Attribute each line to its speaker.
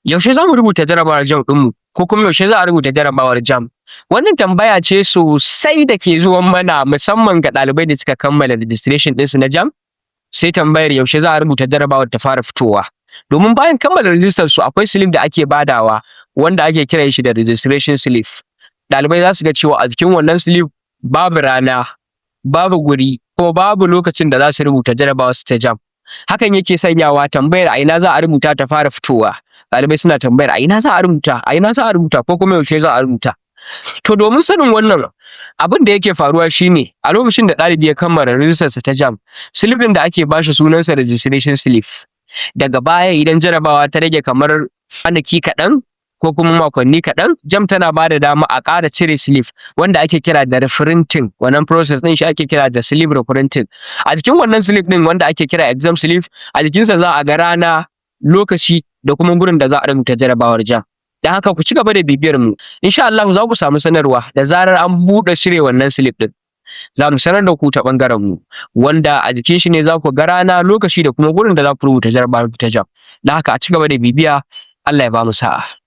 Speaker 1: Yaushe za mu rubuta jarabawar JAMB ɗinmu, ko kuma yaushe za a rubuta jarabawar JAMB? Wannan tambaya ce sosai da ke zuwan mana, musamman ga ɗalibai da suka kammala registration ɗinsu na JAMB, sai tambayar yaushe za a rubuta jarabawar ta fara fitowa. Domin bayan kammala rijistar su, akwai slip da ake badawa wanda ake kiran shi da registration slip. Ɗalibai za su ga cewa a jikin wannan slip babu rana, babu guri, ko babu lokacin da za su rubuta jarabawar su ta JAMB. Hakan yake sanyawa tambayar a ina za a rubuta ta fara fitowa. Ɗalibai suna tambayar a ina za a rubuta, a ina za a rubuta, ko kuma yaushe za a rubuta. To, domin sanin wannan, abin da yake faruwa shine a lokacin da ɗalibi ya kammala rijistarsa ta JAMB, slip ɗin da ake bashi sunansa registration slip. Daga baya, idan jarabawa ta rage kamar kwanaki kaɗan ko kuma makonni kaɗan, JAMB tana ba da dama a ƙara cire slip wanda ake kira da reprinting. Wannan process ɗin shi ake kira da slip reprinting. A jikin wannan slip ɗin wanda ake kira exam slip, a jikinsa za a ga rana, lokaci da kuma gurin da za a rubuta jarabawar JAMB. Don haka ku ci gaba da bibiyar mu. Insha Allahu za ku samu sanarwa da zarar an buɗe cire wannan slip ɗin. Za mu sanar da ku ta ɓangaren mu, wanda a jikin shi ne za ku ga rana, lokaci da kuma gurin da za ku rubuta jarabawar ta JAMB. Don haka a ci gaba da bibiya, Allah ya ba mu sa'a.